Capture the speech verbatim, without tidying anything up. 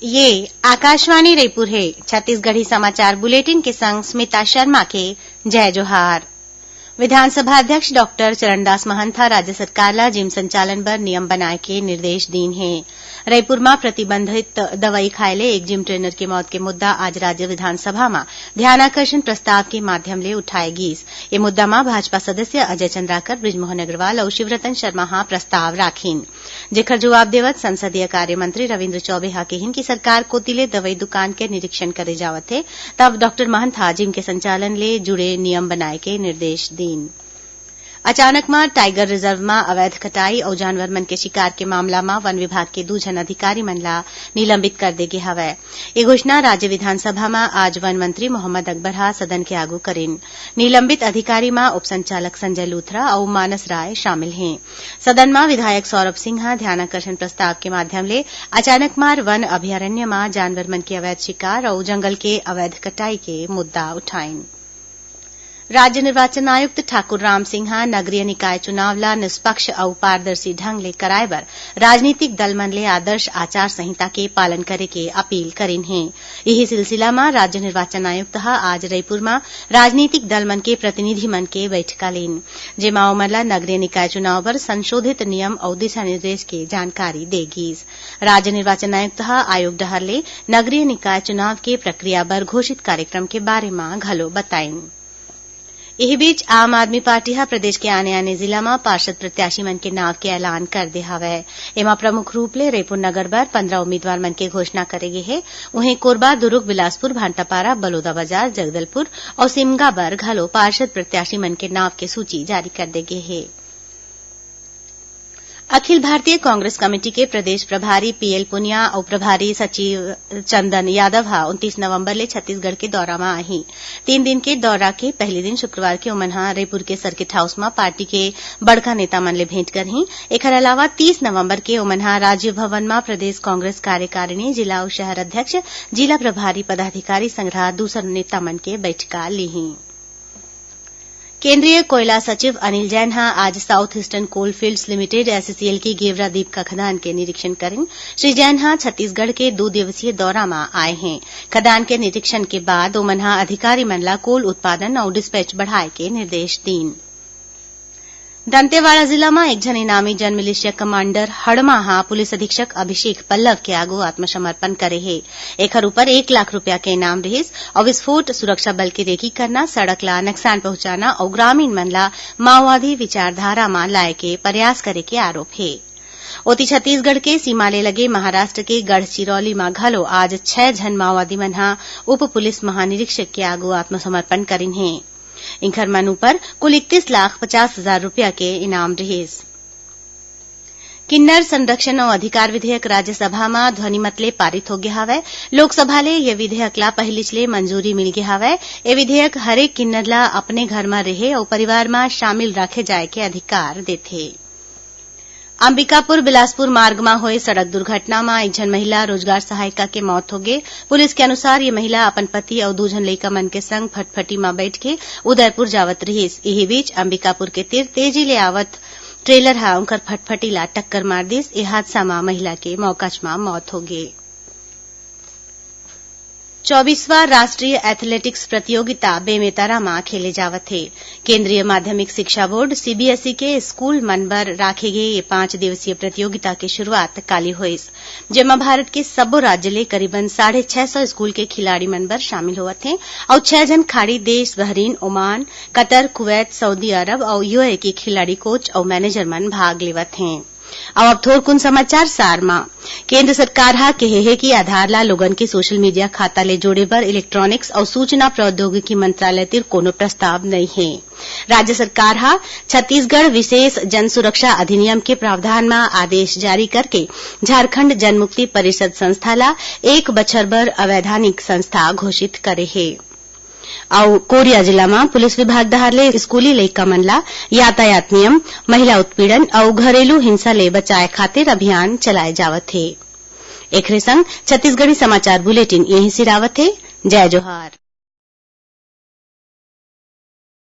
ये आकाशवाणी रईपुर हे। छत्तीसगढ़ी समाचार बुलेटिन के संग स्मिता शर्मा के जय जोहार। विधानसभा अध्यक्ष डॉक्टर चरणदास महंत ह राज्य सरकार ला जिम संचालन बर नियम बनाए के निर्देश दीन हे। रईपुर म प्रतिबंधित दवाई खाए ले एक जिम ट्रेनर के मौत के मुद्दा आज राज्य विधानसभा म ध्यानाकर्षण प्रस्ताव के माध्यम ले उठाए गीस। ये मुद्दा म भाजपा सदस्य अजय चंद्राकर, बृजमोहन अग्रवाल अउ शिवरतन शर्मा ह प्रस्ताव राखिन, जेखर जवाब देवत संसदीय कार्य मंत्री रविंद्र चौबे ह किहिन कि सरकार कोति ले दवई दुकान के निरीक्षण करे जावत हे, तब डॉक्टर महंत ह जिम के संचालन ले जुड़े नियम बनाए के निर्देश दीन। अचानक म टाइगर रिजर्व म अवैध कटाई अउ जानवर मन के शिकार के मामला म वन विभाग के दू झन अधिकारी मन ला निलंबित कर दे गे हवय। ये घोषणा राज्य विधानसभा म आज वन मंत्री मोहम्मद अकबर ह सदन के आगू करिन। निलंबित अधिकारी म उप संचालक संजय लूथरा अउ मानस राय शामिल हें। सदन म विधायक सौरभ सिंह ह ध्यानाकर्षण प्रस्ताव के माध्यम ले अचानकमार वन अभयारण्य म जानवर मन के अवैध शिकार अउ जंगल के अवैध कटाई के मुद्दा उठाइन। राज्य निर्वाचन आयुक्त ठाकुर राम सिंह ह नगरीय निकाय चुनाव ला निष्पक्ष अउ पारदर्शी ढंग ले कराए बर राजनीतिक दल मन ले आदर्श आचार संहिता के पालन करे के अपील करिन हे। इही सिलसिला म राज्य निर्वाचन आयुक्त ह आज रईपुर म राजनीतिक दल मन के प्रतिनिधि मन के बइठका लीन, जेमा ओमन ला नगरीय निकाय चुनाव बर संशोधित नियम अउ दिशा निर्देश के जानकारी दे गीस। राज्य निर्वाचन आयुक्त ह आयोग डहार ले नगरीय निकाय चुनाव के प्रक्रिया बर घोषित कार्यक्रम के बारे म घलो बताइन। इही बीच आम आदमी पार्टी ह प्रदेश के आने-आने जिला म पार्षद प्रत्याशी मन के नाव के ऐलान कर दे हवय। एमा प्रमुख रूप ले रईपुर नगर बर पंद्रह उम्मीदवार मन के घोषणा करे गे हे। उहें कोरबा, दुरूग, बिलासपुर, भांटापारा, बलौदाबाजार, जगदलपुर अउ सिमगा बर घलो पार्षद प्रत्याशी मन के नाव के सूची जारी कर दे गे हे। अखिल भारतीय कांग्रेस कमेटी के प्रदेश प्रभारी पीएल पुनिया अउ प्रभारी सचिव चंदन यादव ह उनतीस नवंबर ले छत्तीसगढ़ के दौरा म आही। तीन दिन के दौरा के पहली दिन शुक्रवार के ओमन ह रईपुर के सर्किट हाउस म पार्टी के बड़का नेता मन ले भेंट करही। एखर अलावा तीस नवंबर के ओमन ह राजीव भवन म प्रदेश कांग्रेस कार्यकारिणी, जिला अउ शहर अध्यक्ष, जिला प्रभारी पदाधिकारी संघरा दूसर नेता मन के बैठका लीही। केंद्रीय कोयला सचिव अनिल जैन ह आज साउथ ईस्टर्न कोल फील्ड्स लिमिटेड, एसईसीएल, के गेवरा दीप का खदान के निरीक्षण करिन। श्री जैन ह छत्तीसगढ़ के दू दिवसीय दौरा म आए हें। खदान के निरीक्षण के बाद ओमन ह अधिकारी मन ला कोल उत्पादन अउ डिस्पैच बढ़ाए के निर्देश दीन। दंतेवाड़ा जिला म एक झन इनामी जन मिलिशिया कमांडर हड़मा ह पुलिस अधीक्षक अभिषेक पल्लव के आगू आत्मसमर्पण करे हे। एखर ऊपर एक लाख रुपया के इनाम रिहिस अउ विस्फोट, सुरक्षा बल के रेकी करना, सड़क ला नकसान पहुंचाना अउ ग्रामीण मन ला माओवादी विचारधारा म लाए के प्रयास करे के आरोप हे। ओती छत्तीसगढ़ के सीमा ले लगे महाराष्ट्र के गढ़चिरौली म घलो आज छह झन माओवादी मन ह उप पुलिस महानिरीक्षक के आगू आत्मसमर्पण करिन हे। इंखर मन ऊपर कुल इकतीस लाख पचास हजार रुपया के इनाम रिहिस। किन्नर संरक्षण अउ अधिकार विधेयक राज्यसभा म ध्वनिमत ले पारित हो गे हवय। लोकसभा ले ये विधेयक ला पहिलीच ले मंजूरी मिल गे हवय। ये विधेयक हरेक किन्नर ला अपने घर म रेहे अउ परिवार म शामिल राखे जाए के अधिकार देथे। अंबिकापुर बिलासपुर मार्ग म होए सड़क दुर्घटना म एक झन महिला रोजगार सहायिका के मौत होगे। पुलिस के अनुसार, ये महिला अपन पति अउ दू झन लइका मन के संग फटफटी म बइठ के उदयपुर जावत रिहिस। इही बीच, अंबिकापुर के तीर तेजी ले आवत ट्रेलर ह उंकर फटफटी ला टक्कर मार दिस। ए हादसा म महिला के मौकाच म मौत होगे। चौबीसवां राष्ट्रीय एथलेटिक्स प्रतियोगिता बेमेतरा म खेले जावत हे। केंद्रीय माध्यमिक शिक्षा बोर्ड, सीबीएसई, के स्कूल मन बर राखे गे ये पांच दिवसीय प्रतियोगिता के शुरुआत काली होइस, जेमा भारत के सब्बो राज्य ले करीबन साढ़े छह सौ स्कूल के खिलाड़ी मन बर शामिल होवत हे अउ छह झन खाड़ी देश, बहरीन, ओमान, कतर, कुवैत, सऊदी अरब अउ यूएई के खिलाड़ी, कोच अउ मैनेजर मन भाग लेवत हें। अउ अब थोरकुन समाचार सार म। केंद्र सरकार ह केहे हे कि आधार ला लोगन के सोशल मीडिया खाता ले जोड़े बर इलेक्ट्रॉनिक्स अउ सूचना प्रौद्योगिकी मंत्रालय तिर कोनो प्रस्ताव नइ हे। राज्य सरकार ह छत्तीसगढ़ विशेष जन सुरक्षा अधिनियम के प्रावधान म आदेश जारी करके झारखंड जनमुक्ति परिषद संस्था ला एक बछर बर अवैधानिक संस्था घोषित करे हे। अउ कोरिया जिला म पुलिस विभाग डहार ले स्कूली लइका मन ला यातायात नियम, महिला उत्पीड़न अउ घरेलू हिंसा ले बचाए खातिर अभियान चलाए जावत हे। एखरे संग छत्तीसगढ़ी समाचार बुलेटिन यहीं सिरावत हे। जय जोहार।